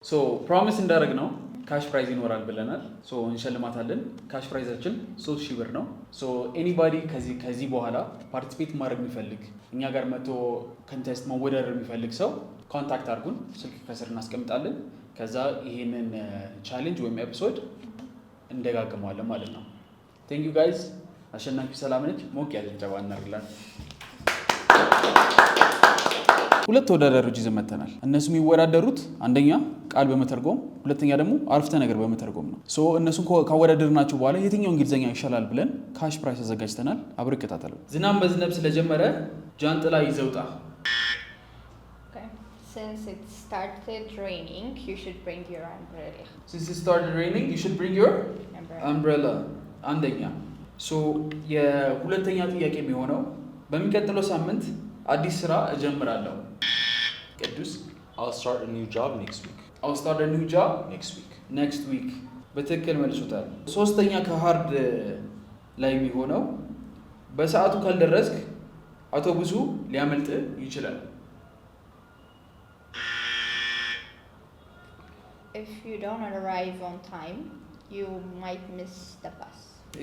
So promise እንዳደረግነው cash prize ይኖራል ብለናል። So እንሸልማታለን። Cash prize ኣችን 3000 ብር ነው። So anybody ከዚህ በኋላ participate ማድረግ የሚፈልግ፣ እኛ ጋር መጥቶ contest መወዳደር የሚፈልግ ሰው contact አድርጉን። ስልክ ከስር እናስቀምጣለን። ከዛ ይሄንን challenge ወይም episode እንደጋግመዋለን ማለት ነው። Thank you guys። አሸናፊ ሰላም ነች። ሞቅ ያለ ጭብጨባ እናድርግላት። ሁለት ተወዳዳሪዎች ይዘን መጥተናል። እነሱ የሚወዳደሩት አንደኛ ቃል በመተርጎም፣ ሁለተኛ ደግሞ አረፍተ ነገር በመተርጎም ነው። So እነሱን ካወዳደርናቸው በኋላ የትኛው እንግሊዝኛ ይሻላል ብለን cash prize አዘጋጅተናል። አብረው ይከታተሉ። ዝናብ መዝነብ ስለጀመረ ጃንጥላ ይዘህ ውጣ። Okay. Since it started raining, you should bring your umbrella. Since it started raining, you should bring your Umbrella. Umbrella አንደኛ። So የሁለተኛ ጥያቄ የሚሆነው በሚቀጥለው ሳምንት አዲስ ስራ እጀምራለሁ። ቅዱስ። I'll start a new job next week. I'll start a new job Next week. Next week። በትክክል መልሶታል። ሶስተኛ ከ hard ላይ የሚሆነው በሰዓቱ ካልደረስክ አውቶቡሱ ሊያመልጥ ይችላል። If you don't arrive on time, you might miss the bus.